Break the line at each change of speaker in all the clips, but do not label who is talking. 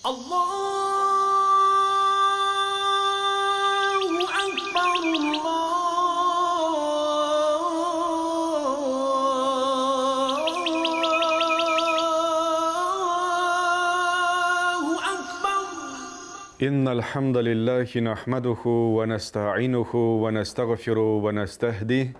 Allahu Akbar, Allahu Akbar.
إن الحمد لله نحمده ونستعينه ونستغفره ونستهديه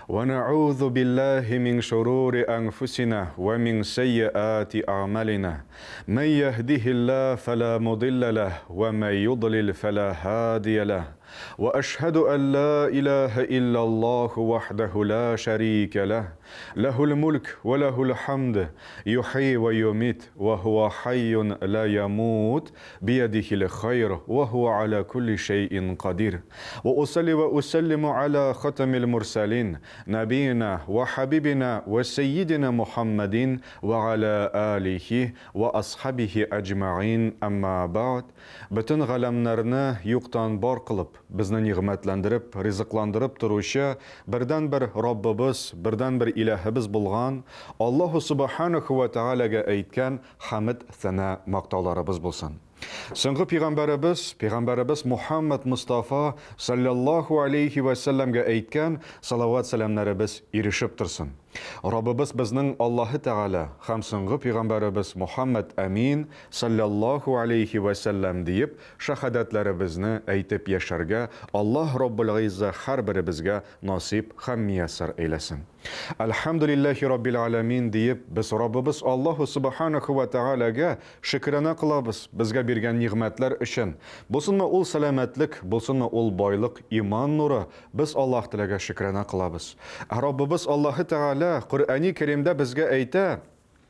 ونعوذ بالله من شرور أنفسنا ومن سيئات أعمالنا من يهده الله فلا مضل له ومن يضلل فلا هادي له وأشهد أن لا إله إلا الله وحده لا شريك له له الملك وله الحمد يحيي ويميت وهو حي لا يموت بيده الخير وهو على كل شيء قدير وأصلي وأسلم على ختم المرسلين نبينا وحبيبنا وسيدنا محمد وعلى آله وأصحابه أجمعين أما بعد Бөтен галәмнәрне юктан бар кылып, безне нигъмәтләндереп, ризыкландырып торучы бердәнбер Раббыбыз, бердәнбер илаһыбыз булган Аллаһу субханаху ва таалагә әйткән хәмд, сәна, мактауларыбыз булсын. Соңгы пәйгамбәребез, пәйгамбәребез Мухаммад Мустафа саллаллаһу алейхи ва сәлләмгә әйткән салават сәламнәребез ирешеп торсын. Раббыбыз безнең Аллаһы Тәгалә һәм соңгы пәйгамбәребез Мухаммад Амин саллаллаһу алейхи ва сәлләм диеп шаһадәтләребезне әйтеп яшәргә Аллаһ Раббул Гыйзза һәрберебезгә насыйп һәм мияссар әйләсен. Әлхәмдүлилләһи Раббил Аләмин диеп без Раббыбыз Аллаһу субханаху ва Тәгаләгә шөкранә кылабыз безгә биргән нигъмәтләр өчен. Булсынмы ул сәламәтлек, булсынмы ул байлык, иман нуры, без Аллаһ Тәгаләгә шөкранә кылабыз. Ә Раббыбыз Аллаһы Тәгалә Коръәни Кәримдә безгә әйтә: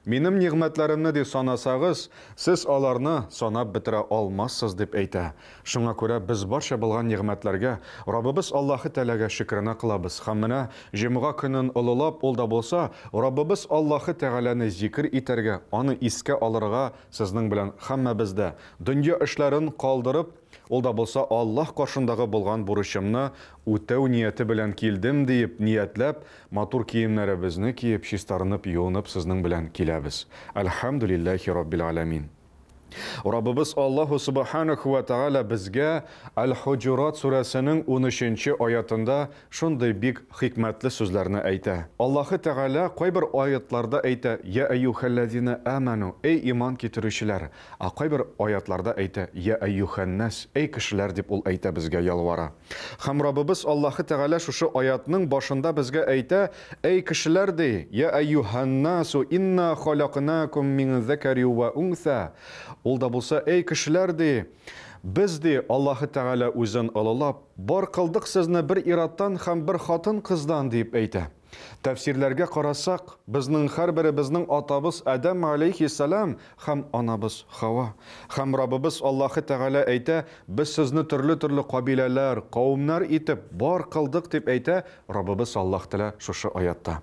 Минем нигъмәтләремне ди санасагыз, сез аларны санап бетерә алмассыз дип әйтә. Шуңа күрә без барча булган нигъмәтләргә Раббыбыз Аллаһы Тәгаләгә шөкранә кылабыз. Һәм менә җомга көнен олылап, ул да булса, Раббыбыз Аллаһы Тәгаләне зикер итәргә, аны искә алырга сезнең белән һәммәбез дә дөнья эшләрен калдырып, ул да булса Аллаһ каршындагы булган бурычымны үтәү нияте белән килдем диеп ниятләп, матур киемнәребезне киеп, чистарынып, юынып сезнең белән киләбез. Әлхәмдүлилләһи Раббил Аләмин. Раббыбыз Аллаһу субханаху ва тааля безгә Әл-Хуҗурат сүрәсенең 13-нче аятында шундый бик хикмәтле сүзләрне әйтә. Аллаһы Тәгалә кайбер аятларда әйтә: "Я әйюхәлләзина аману", эй иман китерүчеләр. Ә кайбер аятларда әйтә: "Я әйюхәннәс", эй кешеләр дип ул әйтә безгә ялвара. Һәм Раббыбыз Аллаһы Тәгалә шушы аятның башында безгә әйтә: "Эй кешеләр ди, я әйюхәннасу инна халакнакум мин закари ва унса". Ул да булса, эй кешеләр ди, без ди Аллаһы Тәгалә үзен олылап, бар кылдык сезне бер ираттан һәм бер хатын-кыздан дип әйтә. Тәфсирләргә карасак, безнең һәрберебезнең атабыз Адәм алейхиссалам һәм анабыз Хава. Һәм Раббыбыз Аллаһы Тәгалә әйтә, без сезне төрле-төрле кабиләләр, кавымнар итеп бар кылдык дип әйтә Раббыбыз Аллаһ Тәгалә шушы аятта.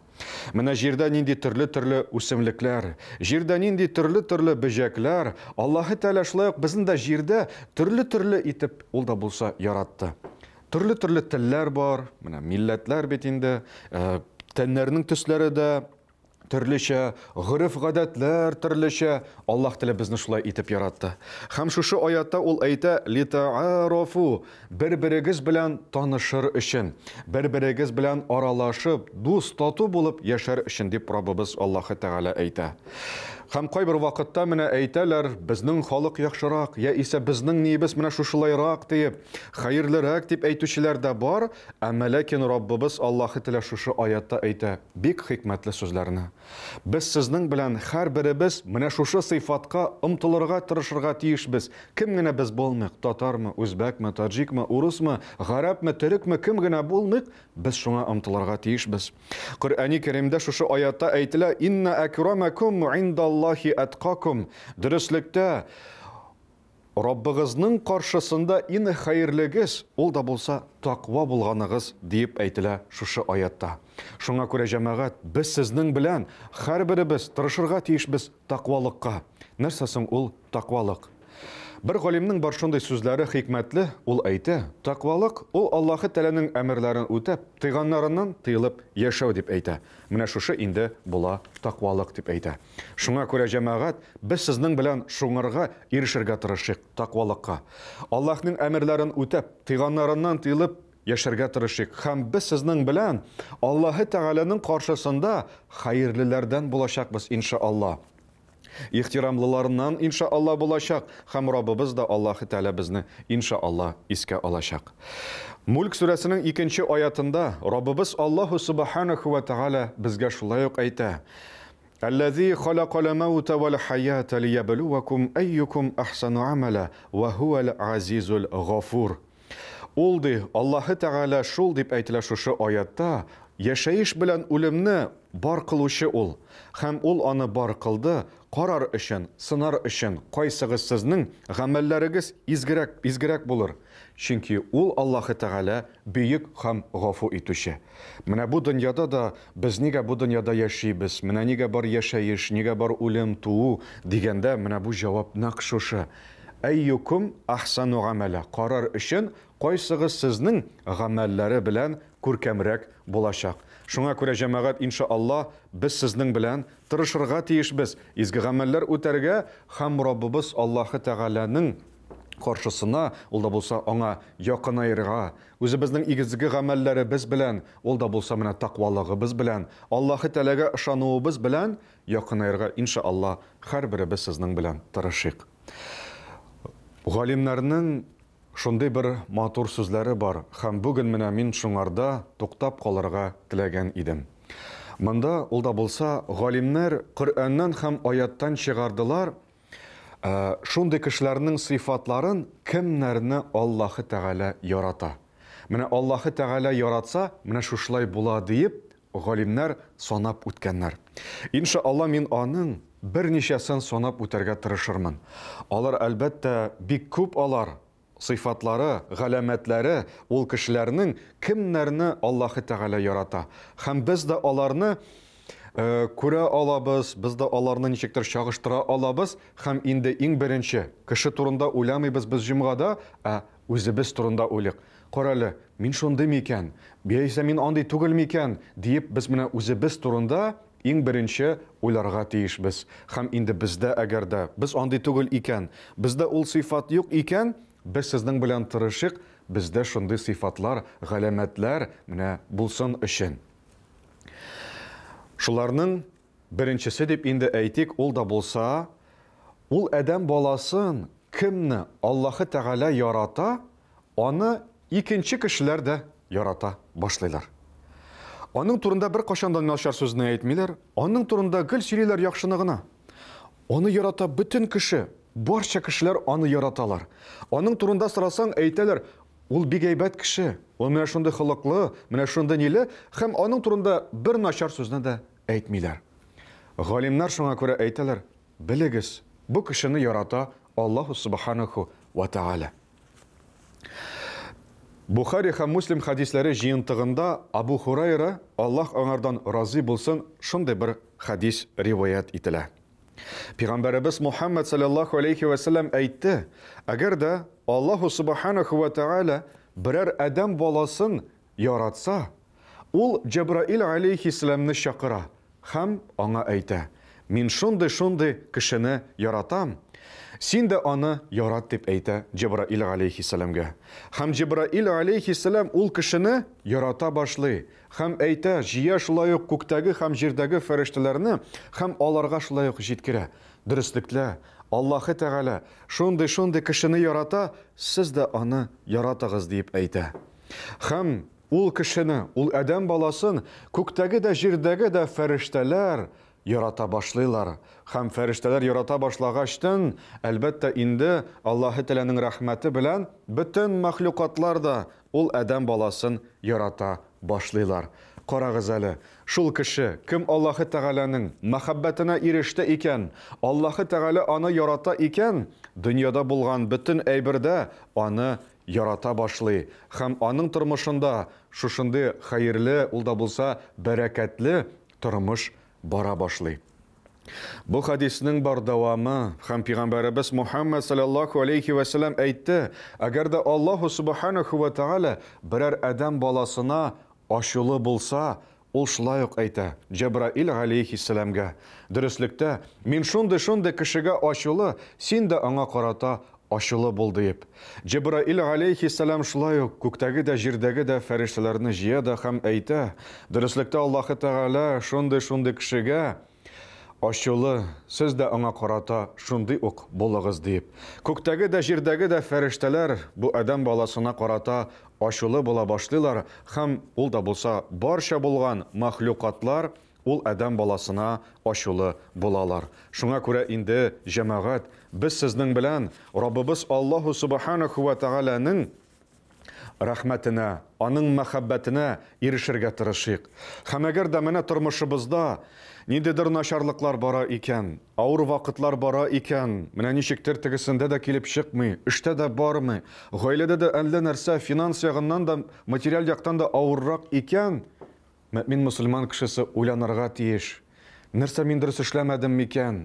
Менә җирдә нинди төрле-төрле үсемлекләр, җирдә нинди төрле-төрле бөҗәкләр, Аллаһы Тәгалә шулай ук безне дә җирдә төрле-төрле итеп ул да булса яратты. Төрле-төрле телләр бар, менә милләтләр бит инде, тәннәрнең төсләре дә төрлечә, гореф-гадәтләр төрлечә. Аллаһ Тәгалә безне шулай итеп яратты. Һәм шушы аятта ул әйтә: "Литаарафу", бер-берегез белән танышыр өчен, бер-берегез белән аралашып, дус, тату булып яшәр өчен дип Раббыбыз Аллаһы Тәгалә әйтә. Һәм кайбер вакытта менә әйтәләр, безнең халык яхшырак, яисә безнең ниебез менә шушылайрак диеп, хәерлерәк дип әйтүчеләр дә бар, әмма ләкин Раббыбыз Аллаһы Тәгалә шушы аятта әйтә бик хикмәтле сүзләрне. Без сезнең белән һәрберебез менә шушы сыйфатка омтылырга тырышырга тиешбез. Кем генә без булмыйк, татармы, үзбәкме, таҗикмы, урысмы, гарәпме, төрекме, кем генә булмыйк, без шуңа омтылырга тиешбез. Коръәни Кәримдә шушы аятта әйтелә: "Инна акрамакум индаллахи аткакум". Дөреслектә Раббыгызның каршысында иң хәерлегез, ул да булса таква булганыгыз диеп әйтелә шушы аятта. Шуңа күрә җәмәгать, без сезнең белән һәрберебез тырышырга тиешбез таквалыкка. Нәрсә соң ул таквалык? Бер галимнең бар шундый сүзләре хикмәтле, ул әйтә, Тәкъвалык, ул Аллаһы Тәгаләнең әмерләрен үтәп, тыйганнарыннан тыелып яшәү, дип әйтә. Менә шушы инде була тәкъвалык, дип әйтә. Шуңа күрә, җәмәгать, без сезнең белән шуңарга ирешергә тырышыйк, тәкъвалыкка. Аллаһның әмерләрен үтәп, тыйганнарыннан тыелып яшәргә тырышыйк. Һәм без сезнең белән Аллаһы Тәгаләнең каршысында хәерлеләрдән булачакбыз, иншаАллаһ. Ихтирамлыларыннан, инша Алла, булачак, һәм Раббыбыз да Аллаһы Тәгалә безне, инша Алла, искә алачак. Мүлк сүрәсенең икенче аятында Раббыбыз Аллаһу Субханаху ва Тәгалә безгә шулай ук әйтә, Әлләзи халакал мәүтә вәл хәята лиябелүәкүм әйюкүм әхсәну амәлә вә һүәл газизул гафур. Ул, ди, Аллаһы Тәгалә шул, дип әйтелә шушы аятта, яшәеш белән үлемне бар кылучы Ул. Һәм Ул аны бар кылды, карар өчен, сынар өчен, кайсыгыз сезнең гамәлләрегез изгерәк, изгерәк булыр. Чөнки Ул, Аллаһы Тәгалә, бөек һәм гафу итүче. Менә бу дөньяда да без нигә бу дөньяда яшибез, менә нигә бар яшәеш, нигә бар үлем, туу, дигәндә, менә бу җавап нәкъ шушы. Әйюкум әхсәну гамәлә, карар өчен кайсыгыз сезнең гамәлләре белән күркәмрәк булачак. Шуңа күрә, җәмәгать, инша Аллаһ, без сезнең белән тырышырга тиешбез, изге гамәлләр үтәргә һәм Раббыбыз Аллаһы Тәгаләнең каршысына, ул да булса аңа якынаерга, үзебезнең изге гамәлләребез белән, ул да булса менә тәкъвалыгыбыз белән, Аллаһы Тәгаләгә ышануыбыз белән якынаерга, инша Аллаһ, һәрберебез сезнең белән тырышыйк. Галимнәрнең шундый бер матур сүзләре бар, һәм бүген менә мин шуңарда туктап калырга теләгән идем. Монда, ул да булса, галимнәр Коръәннән һәм аяттан чыгардылар шундый кешеләрнең сыйфатларын, кемнәрне Аллаһы Тәгалә ярата. Менә Аллаһы Тәгалә яратса, менә шушылай була диеп, галимнәр санап үткәннәр. Инша Алла, мин аның берничәсен санап үтәргә тырышырмын. Алар, әлбәттә, бик күп алар, сыйфатлары, галәмәтләре ул кешеләрнең, кемнәрне Аллаһы Тәгалә ярата. Һәм без дә аларны күрә алабыз, без дә аларны ничектер чагыштыра алабыз. Һәм инде иң беренче, кеше турында уйламыйбыз без җомгада, ә үзебез турында уйлыйк. Карале, мин шундый микән? Яисә мин андый түгел микән? Диеп без менә үзебез турында иң беренче уйларга тиешбез. Һәм инде бездә әгәр дә без андый түгел икән, бездә ул сыйфат юк икән, без сезнең белән тырышыйк, бездә шундый сыйфатлар, галәмәтләр менә булсын өчен. Шуларның беренчесе дип инде әйтик, ул да булса, ул адәм баласын кемне Аллаһы Тәгалә ярата, аны икенче кешеләр дә ярата башлыйлар. Аның турында беркайчан да начар сүзне әйтмиләр, аның турында гел сөйлиләр яхшыны гына. Аны ярата бөтен кеше, барча кешеләр аны яраталар. Аның турында сорасаң, әйтәләр, ул бик әйбәт кеше, ул менә шундый холыклы, менә шундый ниле, һәм аның турында бер начар сүзне дә әйтмиләр. Галимнәр шуңа күрә әйтәләр, белегез, бу кешене ярата Аллаһу Субханаху ва Тааля. Бухари һәм Муслим хәдисләре җыентыгында Абу Хурайра, Аллаһ аңардан разый булсын, шундый бер хәдис риваять ителә. Пәйгамбәребез Мухаммад саллаллаһу алейхи ва сәлләм әйтте, әгәр дә Аллаһу субханаху ва тааля берәр адәм баласын яратса, ул Җәбраил алейхиссәламне чакыра һәм аңа әйтә, Мин шундый-шундый кешене яратам, син дә аны ярат, дип әйтә Җәбраил алейхиссәламгә. Һәм Җәбраил алейхиссәлам ул кешене ярата башлый һәм әйтә, җыя шулай ук күктәге һәм җирдәге фәрештәләрне һәм аларга шулай ук җиткерә. Дөреслектә, Аллаһы Тәгалә шундый-шундый кешене ярата, сез дә аны яратыгыз, диеп әйтә. Һәм ул кешене, ул адәм баласын күктәге дә, җирдәге дә фәрештәләр ярата башлыйлар. Һәм фәрештәләр ярата башлагачтын, әлбәттә инде, Аллаһы Тәгаләнең рәхмәте белән бөтен мәхлукатлар да ул адәм баласын ярата башлыйлар. Карагыз әле, шул кеше, кем Аллаһы Тәгаләнең мәхәббәтенә иреште икән, Аллаһы Тәгалә аны ярата икән, дөньяда булган бөтен әйбер дә аны ярата башлый һәм аның тормышында шушындый хәерле, ул да булса бәрәкәтле тормыш бара башлый. Бу хәдиснең бар дәвамы һәм пәйгамбәребез Мухаммад саллаллаху алейхи ва сәлләм әйтте, әгәр дә Аллаһу субханаху ва тааля берәр адәм баласына ачулы булса, ул шулай ук әйтә Җәбраил галәйһиссәламгә, Дөреслектә, мин шундый-шундый кешегә ачулы, син дә аңа карата ачулы бул, диеп. Җәбраил галәйһиссәлам шулай ук күктәге дә, җирдәге дә фәрештәләрне җыя да һәм әйтә, Дөреслектә Аллаһы Тәгалә шундый-шундый кешегә ачулы, сез дә аңа карата шундый ук булыгыз, диеп. Күктәге дә, җирдәге дә фәрештәләр бу адәм баласына карата ачулы була башлыйлар һәм ул да булса барча булган мәхлукатлар ул адәм баласына ачулы булалар. Шуңа күрә инде, җәмәгать, без сезнең белән Раббыбыз Аллаһу Субханаху ва Тәгаләнең рәхмәтенә, аның мәхәббәтенә ирешергә тырышыйк. Һәм әгәр дә менә тормышыбызда ниндидер начарлыклар бара икән, авыр вакытлар бара икән, менә ничектер тегесендә дә килеп чыкмый, эштә дә бармый, гаиләдә дә әллә нәрсә, финанс ягыннан да, материаль яктан да авыррак икән, Мөэмин мөселман кешесе уйланырга тиеш, Нәрсә мин дөрес эшләмәдем микән?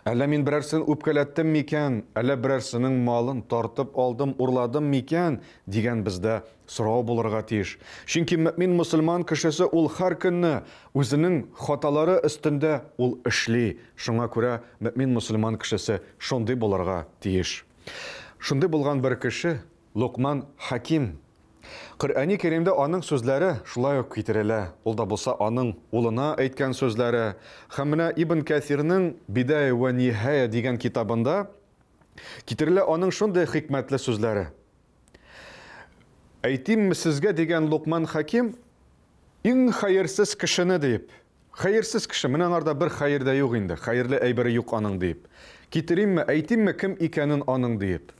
Әллә мин берәрсен үпкәләттем микән? Әллә берәрсенең малын тартып алдым, урладым микән? дигән бездә сорау булырга тиеш. Чөнки мөэмин мөселман кешесе ул һәр көнне үзенең хаталары өстендә ул эшли. Шуңа күрә мөэмин мөселман кешесе шундый булырга тиеш. Шундый булган бер кеше, Локман Хәким. Коръәни Кәримдә аның сүзләре шулай ук китерелә, ул да булса аның улына әйткән сүзләре. Һәм менә Ибн Кәсирнең Бидая вә Ниһая дигән китабында китерелә аның шундый хикмәтле сүзләре. Әйтимме сезгә, дигән Локман Хәким, иң хәерсез кешене, диеп. Хәерсез кеше, менә аңарда бер хәер дә юк инде, хәерле әйбере юк аның, диеп. Китеримме, әйтимме кем икәнен аның, диеп.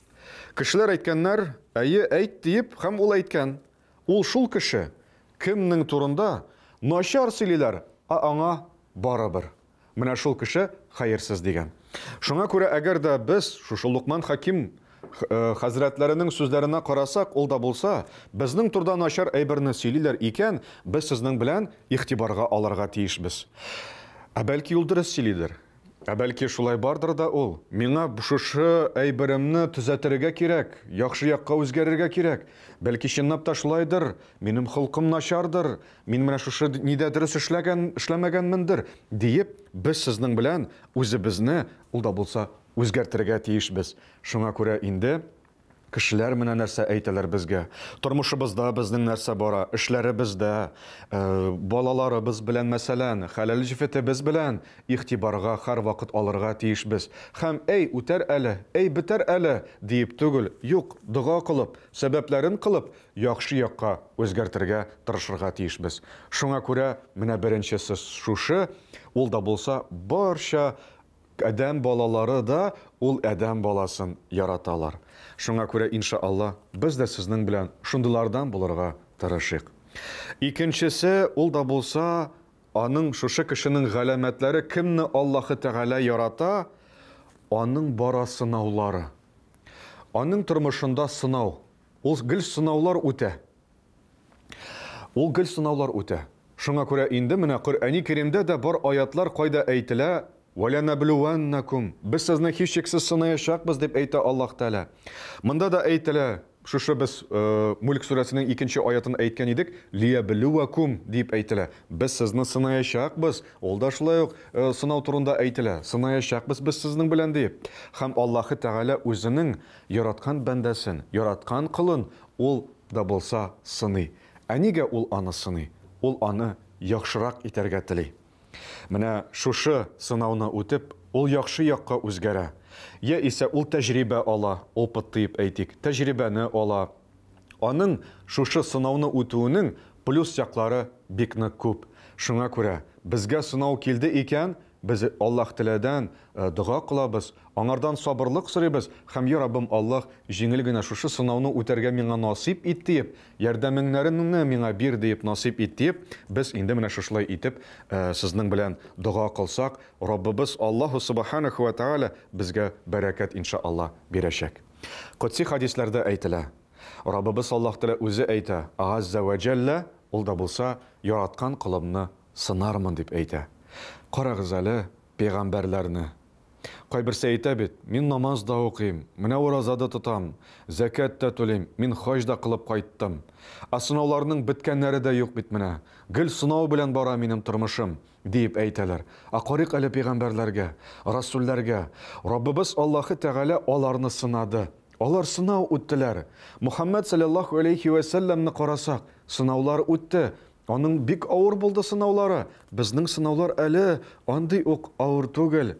Кешеләр әйткәннәр, әйе, әйт, диеп, һәм ул әйткән. Ул шул кеше, кемнең турында начар сөйлиләр, ә аңа барыбер. Менә шул кеше хәерсез, дигән. Шуңа күрә, әгәр дә без шушы Лукман Хәким хәзрәтләренең сүзләренә карасак, ул да булса, безнең турда начар әйберне сөйлиләр икән, без сезнең белән игътибарга алырга тиешбез. Ә бәлки ул дөрес сөйлидер. Ә бәлки шулай бардыр да ул. Миңа шушы әйберемне төзәтергә кирәк, яхшы якка үзгәрергә кирәк. Бәлки чынлап та шулайдыр, минем холкым начардыр, мин менә шушы нидә дөрес эшләгән, эшләмәгәнмендер, диеп, без сезнең белән үзебезне, ул да булса, үзгәртергә тиешбез. Шуңа күрә инде кешеләр менә нәрсә әйтәләр безгә. Тормышыбызда безнең нәрсә бара, эшләребездә, балаларыбыз белән, мәсәлән, хәләл җефетебез белән игътибарга һәрвакыт алырга тиешбез. Һәм әй, үтәр әле, әй, бетәр әле, диеп түгел, юк, дога кылып, сәбәпләрен кылып, яхшы якка үзгәртергә тырышырга тиешбез. Шуңа күрә менә беренчесе шушы, ул да булса барча Адәм балалары да ул адәм баласын яраталар. Шуңа күрә, инша Алла, без дә сезнең белән шундыйлардан булырга тырышыйк. Икенчесе, ул да булса, аның шушы кешенең галәмәтләре, кемне Аллаһы Тәгалә ярата, аның бара сынаулары. Аның тормышында сынау. Ул гел сынаулар үтә. Ул гел сынаулар үтә. Шуңа күрә инде менә Коръәни Кәримдә дә бар аятлар кайда әйтелә, Вәләнәблүвәннәкүм, без сезне һичшиксез сынаячакбыз, дип әйтә Аллаһ Тәгалә. Монда да әйтелә, шушы без Мүлк сүрәсенең икенче аятын әйткән идек, лиябелүәкүм дип әйтелә. Без сезне сынаячакбыз. Ул да шулай ук сынау турында әйтелә. Сынаячакбыз без сезнең белән диеп. Һәм Аллаһы Тәгалә үзенең яраткан бәндәсен, яраткан колын ул да булса сыный. Ә нигә ул аны сыный? Ул аны яхшырак итәргә тели. Менә шушы сынауны үтеп, ул яхшы якка үзгәрә. Яисә ул тәҗрибә ала, опыт диеп әйтик, тәҗрибәне ала. Аның шушы сынауны үтүенең плюс яклары бик нык күп. Шуңа күрә, безгә сынау килде икән, без Аллаһ Тәгаләдән дога кылабыз, Аңардан сабырлык сорыйбыз һәм, Йа Раббым Аллаһ, җиңел генә шушы сынауны үтәргә миңа насыйп ит, диеп, ярдәмеңнәреңне миңа бир, диеп, насыйп ит, диеп, без инде менә шушылай итеп сезнең белән дога кылсак, Раббыбыз Аллаһу Субханәһү вә Тәгалә безгә бәрәкәт, инша Аллаһ, бирәчәк. Кодси хәдисләрдә әйтелә, Раббыбыз Аллаһ Тәгалә үзе әйтә, Газзә вә Җәллә, ул да булса, яраткан колымны сынармын, дип әйтә. Карагыз әле, Пәйгамбәрләрне. Кайберсе әйтә бит, мин намаз да укыйм, менә ураза да тотам, зәкят тә түлим, мин хаҗ да кылып кайттым. Ә сынауларның беткәннәре дә юк бит менә. Гел сынау белән бара минем тормышым, диеп әйтәләр. Ә карыйк әле пәйгамбәрләргә, расүлләргә. Раббыбыз Аллаһы Тәгалә аларны сынады. Алар сынау үттеләр. Мухаммәд салләллаһу алейһи вә сәлләмне карасак, сынаулар үтте. Аның бик авыр булды сынаулары. Безнең сынаулар әле андый ук авыр түгел.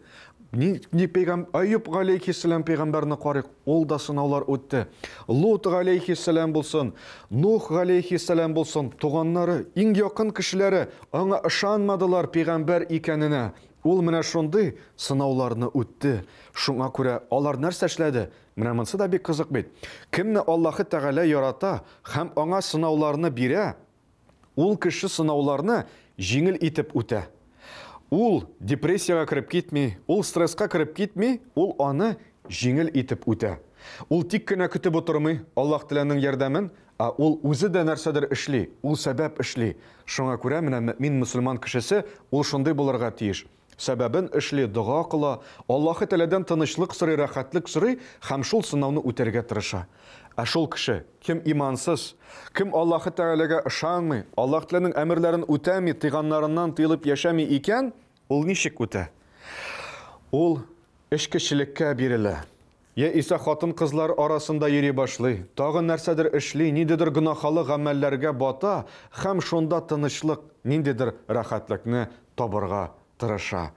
Ни, ни пәйгам Аюб галәйһиссәлам пәйгамбәрне карыйк, ул да сынаулар үтте. Лут галәйһиссәлам булсын, Нух галәйһиссәлам булсын, туганнары, иң якын кешеләре аңа ышанмадылар пәйгамбәр икәненә. Ул менә шундый сынауларны үтте. Шуңа күрә алар нәрсә эшләде? Менә монысы да бик кызык бит. Кемне Аллаһы Тәгалә ярата һәм аңа сынауларны бирә, Ул кеше сынауларны җиңел итеп үтә. Ул депрессиягә кереп китми, ул стресска кереп китми, ул аны җиңел итеп үтә. Ул тик кенә көтеп утырмый Аллаһ Тәгаләнең ярдәмен, ә ул үзе дә нәрсәдер эшли, ул сәбәп эшли. Шуңа күрә менә мөэмин мөселман кешесе ул шундый булырга тиеш. Сәбәбен эшли, дога кыла, Аллаһы Тәгаләдән тынычлык сорый, рәхәтлек сорый һәм шул сынауны үтәргә тырыша. Ә шул кеше, кем имансыз, кем Аллаһы Тәгаләгә ышанмый, Аллаһ Тәгаләнең әмерләрен үтәми, тыйганнарыннан тыелып яшәми икән, ул ничек үтә? Ул эчкечелеккә бирелә. Яисә хатын-кызлар арасында йөри башлый, тагын нәрсәдер эшли, ниндидер гөнаһалы гамәлләргә бата һәм шунда тынычлык, ниндидер рәхәтлекне табырга тырыша.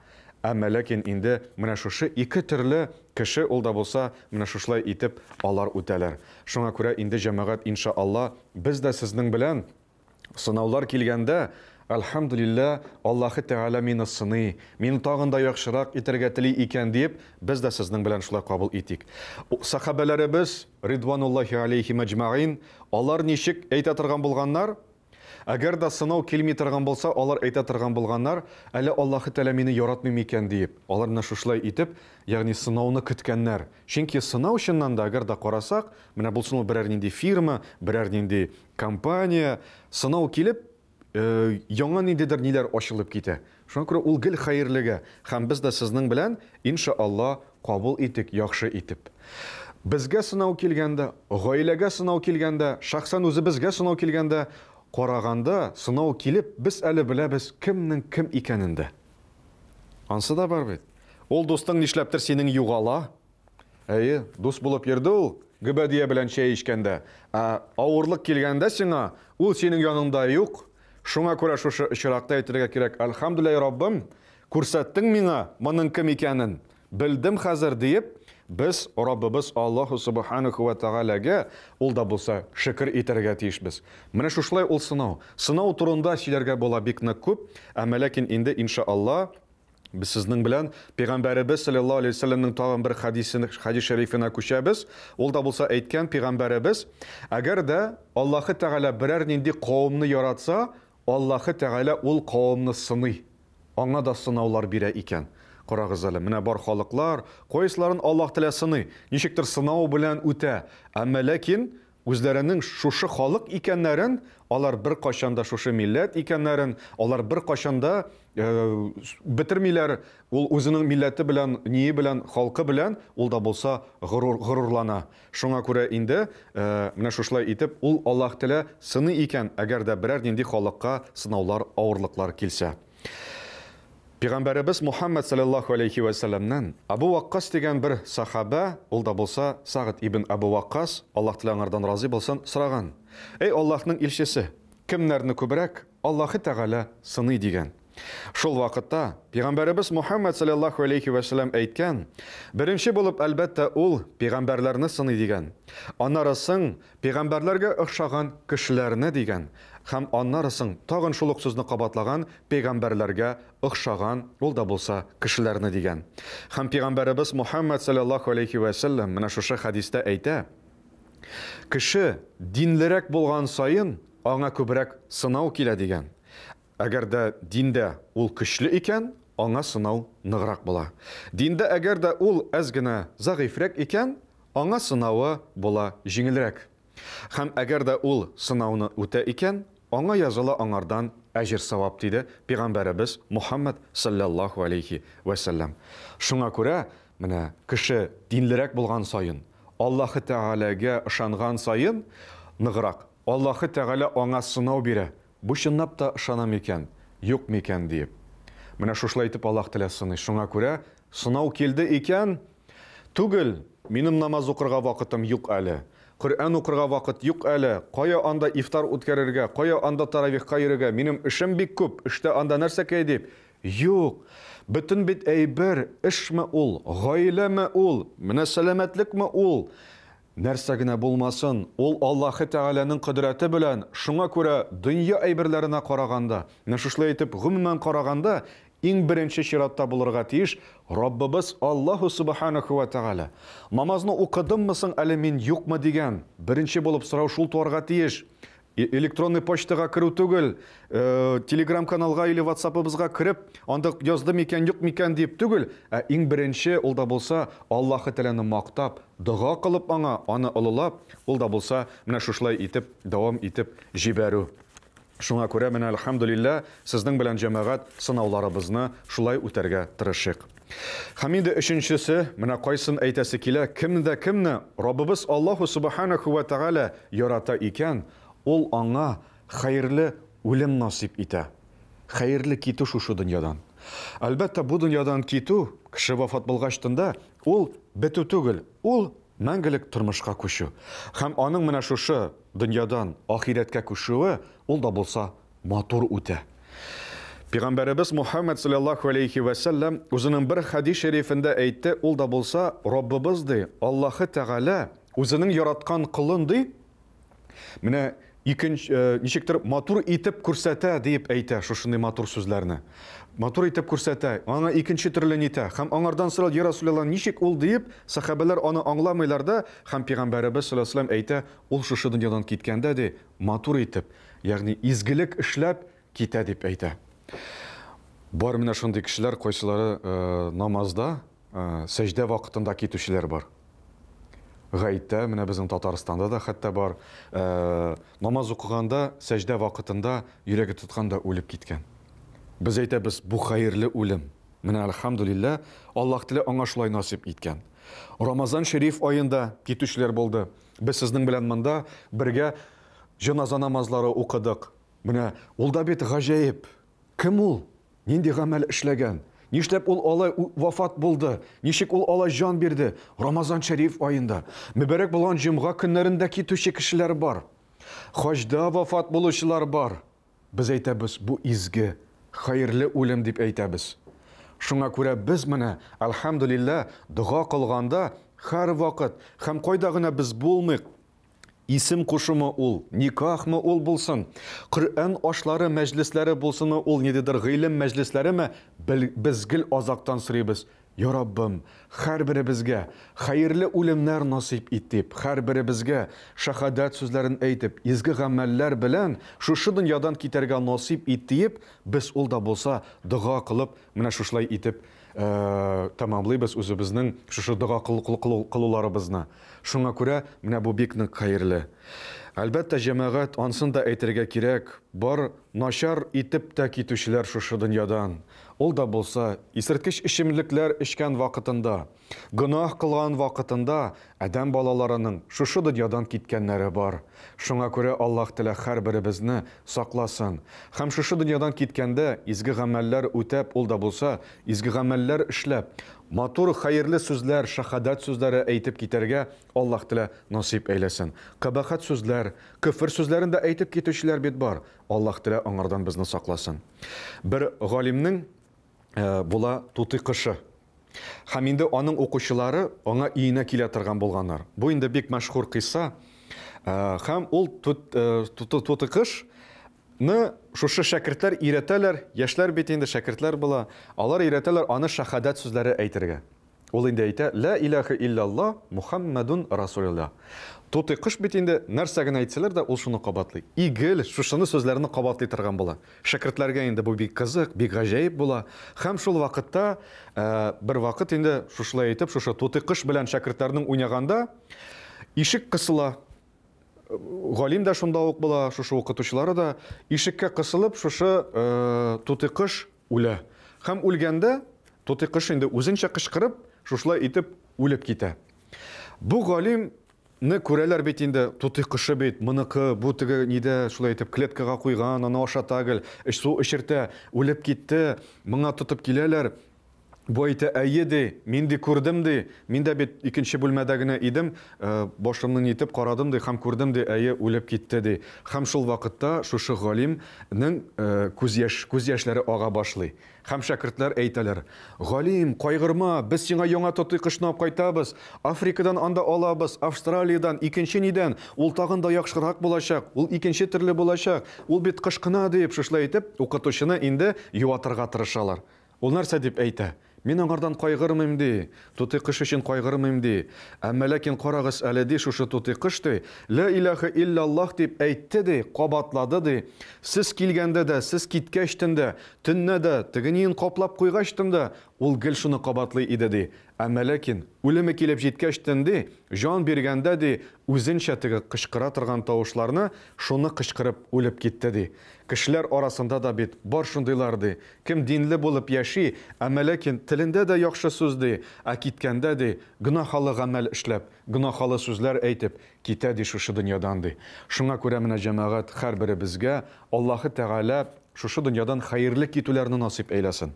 Әмма ләкин инде менә шушы ике төрле кеше ул да булса, менә шушылай итеп алар үтәләр. Шуңа күрә инде, җәмәгать, инша Алла, без дә сезнең белән Сынаулар килгәндә, Әлхәмдүлилләһ, Аллаһы Тәгалә мине сыный, мине тагын да яхшырак итәргә тели икән, диеп, без дә сезнең белән шулай кабул итик. Сәхабәләребез, ридвануллаһи алейһим әҗмәгыйн, алар ничек әйтә торган булганнар? Әгәр дә сынау килми торган булса, алар әйтә торган булганнар, Әллә Аллаһы Тәгалә мине яратмый микән, диеп. Алар менә шушылай итеп, ягъни сынауны көткәннәр. Чөнки сынау чыннан да, әгәр дә карасак, менә булсын ул берәр нинди фирма, берәр нинди Компания, сынау килеп, яңа ниндидер ниләр ачылып китә. Шуңа күрә ул гел хәерлегә. Һәм без дә сезнең белән, инша Алла, кабул итик яхшы итеп. Безгә сынау килгәндә, гаиләгә сынау килгәндә, шәхсән үзебезгә сынау килгәндә, караганда, сынау килеп, без әле беләбез кемнең кем икәнен дә. Ансы да бар бит. Ул дустың нишләптер синең югала. Әйе, дус булып йөрде ул гөбәдия белән чәй эчкәндә. Ә авырлык килгәндә сиңа, ул синең яныңда юк. Шуңа күрә шушы очракта әйтергә кирәк, Әлхәмдүлилләһи Раббым, күрсәттең миңа моның кем икәнен, белдем хәзер, диеп, без Раббыбыз Аллаһу Субханаху ва Тәгаләгә ул да булса шөкер итәргә тиешбез. Менә шушылай ул сынау. Сынау турында сөйләргә була бик нык күп, әмма ләкин инде, иншаалла, Без сезнең белән Пәйгамбәребез салләллаһу алейһи ва сәлләмнең тагын бер хәдисен, хәдис шәрифенә күчәбез. Ул да булса әйткән Пәйгамбәребез, әгәр дә Аллаһы Тәгалә берәр нинди кавымны яратса, Аллаһы Тәгалә ул кавымны сыный. Аңа да сынаулар бирә икән. Карагыз әле, менә бар халыклар, кайсыларын Аллаһ Тәгалә сыный, ничектер сынау белән үтә. Әмма ләкин Үзләренең шушы халык икәннәрен, алар беркайчан да шушы милләт икәннәрен, алар беркайчан да бетермиләр. Ул үзенең милләте белән, ние белән, халкы белән, ул да булса горур, горурлана. Шуңа күрә инде менә шушылай итеп ул Аллаһ Тәгалә сыный икән, әгәр дә берәр нинди халыкка сынаулар, авырлыклар килсә. Пигамбәребез Мухәммәд салләллаһу аләйһи вә сәлләмнән Әбу Ваккас дигән бер сахабә, ул да булса Сагд ибн Әбу Ваккас, Аллаһ Тәгалә аңардан разый булсын, сораган, Әй Аллаһның илчесе, кемнәрне күбрәк Аллаһы Тәгалә сыный? дигән. Шул вакытта Пигамбәребез Мухәммәд салләллаһу аләйһи вә сәлләм әйткән, Беренче булып, әлбәттә, ул пигамбәрләрне сыный, дигән. Аннары соң Пәйгамбәрләргә охшаган кешеләрне, дигән, һәм аннары соң тагын шул ук сүзне кабатлаган, пәйгамбәрләргә охшаган, ул да булса, кешеләрне, дигән. Һәм пәйгамбәребез Мухәммәд салләллаһу аләйһи вә сәлләм менә шушы хәдистә әйтә, Кеше динлерәк булган саен, аңа күбрәк сынау килә, дигән. Әгәр дә диндә ул көчле икән, аңа сынау ныграк була. Диндә әгәр дә ул әз генә зәгыйфьрәк икән, аңа сынавы була җиңелрәк. Һәм әгәр дә ул сынауны үтә икән, аңа языла аңардан әҗер-савап, диде пигамбәребез Мухаммәд салләллаһу алейһи вә сәлләм. Шуңа күрә, менә кеше динлерәк булган саен, Аллаһы Тәгаләгә ышанган саен ныграк, Аллаһы Тәгалә аңа сынау бирә, бу чынлап та ышана микән, юк микән диеп. Менә шушылай итеп Аллаһ Тәгалә сыный. Шуңа күрә, сынау килде икән, түгел, минем намаз укырга вакытым юк әле, Коръән укырга вакыт юк әле, кая анда ифтар үткәрергә, кая анда таравихка йөрергә, минем эшем бик күп, эштә анда нәрсәкәй дип. Юк! Бөтен бит әйбер, эшме ул, гаиләме ул, менә сәламәтлекме ул, нәрсә генә булмасын, ул Аллаһы Тәгаләнең кодрәте белән, шуңа күрә дөнья әйберләренә караганда, менә шушылай итеп гомумән караганда, иң беренче чиратта булырга тиеш Раббыбыз Аллаһу Субханаху ва Тәгалә. Намазны укыдыммы соң әле мин, юкмы дигән беренче булып сорау шул туарга тиеш. Электронный почтага керү түгел, телеграм каналга или ватсапыбызга кереп, анда язды микән, юк микән дип түгел, ә иң беренче ул да булса Аллаһы Тәгаләне мактап, дога кылып аңа, аны олылап, ул да булса менә шушылай итеп дәвам итеп җибәрү. Шуңа күрә менә әлхәмдүлилләһ, сезнең белән җәмәгать сынауларыбызны шулай үтәргә тырышыйк. Һәм инде өченчесе, менә кайсын әйтәсе килә, кемне дә кемне Раббыбыз Аллаһу Субханаху ва Тәгалә ярата икән, ул аңа хәерле үлем насыйп итә. Хәерле китү шушы дөньядан. Әлбәттә, бу дөньядан китү, кеше вафат булгачтын да, ул бетү түгел, ул мәңгелек тормышка күчү. Һәм аның менә шушы дөньядан ахирәткә күчүе, ул да булса матур үтә. Пигамбәребез Мухаммәд салләллаһу алейхи вә сәлләм үзенең бер хәдис шәрифендә әйтте, ул да булса, Раббыбыз, ди, Аллаһы Тәгалә үзенең яраткан колын, ди, менә икенче, э, ничектер матур итеп күрсәтә диеп әйтә шушындый матур сүзләрне. Матур итеп күрсәтә, аңа икенче төрле нитә. Һәм аңардан сорал, Я Расулалла, ничек ул диеп, сәхабәләр аны аңламыйлар да, һәм пәйгамбәребез саллаллаһу алейһи әйтә, ул шушы дөньядан киткәндә ди, матур итеп, ягъни изгелек эшләп китә дип әйтә. Бар менә шундый кешеләр, кайсылары э, намазда, э, сәҗдә вакытында китүчеләр бар. Гаеттә, менә безнең Татарстанда да хәтта бар, э, намаз укыганда, сәҗдә вакытында йөрәге тоткан да үлеп киткән. Без әйтәбез, бу хәерле үлем. Менә әлхәмдүлилләһ, Аллаһ Тәгалә аңа шулай насыйп иткән. Рамазан шәриф аенда китүчеләр булды. Без сезнең белән монда бергә җеназа намазлары укыдык. Менә ул да бит гаҗәеп. Кем ул? Нинди гамәл эшләгән? Нишләп ул алай вафат булды? Ничек ул алай җан бирде? Рамазан шәриф аенда. Мөбарәк булган җомга көннәрендә китүче кешеләр бар. Хаҗда вафат булучылар бар. Без әйтәбез, бу изге, хәерле үлем дип әйтәбез. Шуңа күрә без менә, әлхәмдүлилләһ, дога кылганда һәрвакыт һәм кайда гына без булмыйк, Исем кушумы ул, никахмы ул булсын, Коръән ашлары мәҗлесләре булсынмы ул, ниндидер гыйлем мәҗлесләреме, без гел азактан сорыйбыз, Я Раббым, һәрберебезгә хәерле үлемнәр насыйп ит дип, һәрберебезгә шәһадәт сүзләрен әйтеп, изге гамәлләр белән шушы дөньядан китәргә насыйп ит диеп, без ул да булса дога кылып, менә шушылай итеп тәмамлыйбыз үзебезнең шушы дога кылуларыбызны. Шуңа күрә менә бу бик нык хәерле. Әлбәттә, җәмәгать, ансын да әйтергә кирәк, бар начар итеп тә китүчеләр шушы дөньядан. Ул да булса, исерткеч эчемлекләр эчкән вакытында, гөнаһ кылган вакытында адәм балаларының шушы дөньядан киткәннәре бар. Шуңа күрә Аллаһ Тәгалә һәрберебезне сакласын. Һәм шушы дөньядан киткәндә изге гамәлләр үтәп, ул да булса, изге гамәлләр эшләп, Матур, хәерле сүзләр, шәһадәт сүзләре әйтеп китәргә Аллаһ Тәгалә насыйп әйләсен. Кабахәт сүзләр, көфер сүзләрен дә әйтеп китүчеләр бит бар. Аллаһ Тәгалә аңардан безне сакласын. Бер галимнең була тутый кышы. Һәм инде аның укучылары аңа өенә килә торган булганнар. Бу инде бик мәшһүр кыйсса. Һәм ул тутый кыш Ны шушы шәкертләр өйрәтәләр, яшьләр бит инде шәкертләр була, алар өйрәтәләр аны шәһадәт сүзләре әйтергә. Ул инде әйтә, Лә иләһе иллялла, Мухаммәдун расулилла. Тутый кош бит инде, нәрсә генә әйтсәләр дә, ул шуны кабатлый. И гел шушыны сүзләрне кабатлый торган була. Шәкертләргә инде бу бик кызык, бик гаҗәеп була. Һәм шул вакытта, бер вакыт инде шушылай әйтеп, шушы тутый кош белән шәкертләрнең уйнаганда, ишек кысыла. Галим дә шунда ук була, шушы укытучылары да. Ишеккә кысылып, шушы тутый кош үлә. Һәм үлгәндә тутый кош инде үзенчә кычкырып, шушылай итеп үлеп китә. Бу галим ны күрәләр бит инде, тутый кошы бит, моныкы, бу теге нидә шулай итеп клеткага куйган, аны ашата гел, су эчертә, үлеп китте, моңа тотып киләләр. Бу әйтә, әйе, ди, мин ди күрдем, ди, мин дә бит икенче бүлмәдә генә идем, башымны нитеп карадым, ди, һәм күрдем, ди, әйе, үлеп китте, ди. Һәм шул вакытта шушы галимнең күз яшь, күз яшьләре ага башлый. Һәм шәкертләр әйтәләр, Галим, кайгырма, без сиңа яңа тотый кошны алып кайтабыз, Африкадан анда алабыз, Австралиядән, икенче нидән, ул тагын да яхшырак булачак, ул икенче төрле булачак, ул бит кош кына, дип, шушылай итеп, укытучыны инде юатырга тырышалар. Ул нәрсә дип әйтә? Мин аңардан кайгырмыйм, ди. Тутый кош өчен кайгырмыйм, ди. Әмма ләкин карагыз әле, ди, шушы тутый кош, ди, Лә иләһә илляллаһ дип әйтте, ди, кабатлады, ди. Сез килгәндә дә, сез киткәчтен дә, төннә дә, теге ниен каплап куйгачтын да, ул гел шуны кабатлый иде, ди. Әмма ләкин, үлеме килеп җиткәчтен, ди, җан биргәндә, ди, үзенчә теге кычкыра торган тавышларны, шуны кычкырып үлеп китте, ди. Кешеләр арасында да бит бар шундыйлар, ди. Кем динле булып яши, әмма ләкин телендә дә яхшы сүз, ди, ә киткәндә, ди, гөнаһалы гамәл эшләп, гөнаһалы сүзләр әйтеп китә, ди, шушы дөньядан, ди. Шуңа күрә менә, җәмәгать, һәрберебезгә Аллаһы Тәгалә шушы дөньядан хәерле китүләрне насыйп әйләсен.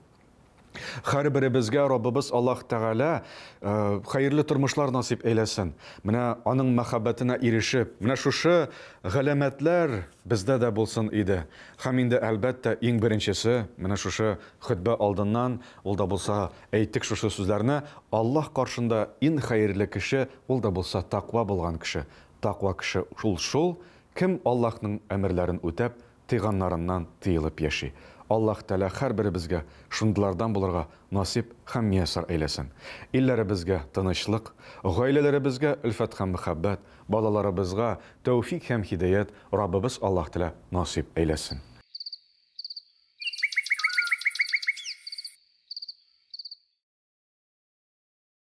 Һәрберебезгә Раббыбыз Аллаһ Тәгалә хәерле тормышлар насыйп әйләсен. Менә аның мәхәббәтенә ирешеп, менә шушы галәмәтләр бездә дә булсын иде. Һәм инде, әлбәттә, иң беренчесе, менә шушы хөтбә алдыннан, ул да булса, әйттек шушы сүзләрне, Аллаһ каршында иң хәерле кеше, ул да булса тәкъва булган кеше. Тәкъва кеше ул шул, кем Аллаһның әмерләрен үтәп, тыйганнарыннан тыелып яши. Аллаһ Тәгалә һәрберебезгә шундыйлардан булырга насыйп һәм мияссар әйләсен. Илләребезгә тынычлык, гаиләләребезгә өлфәт һәм мәхәббәт, балаларыбызга тәүфик һәм һидаять Раббыбыз Аллаһ Тәгалә насыйп әйләсен.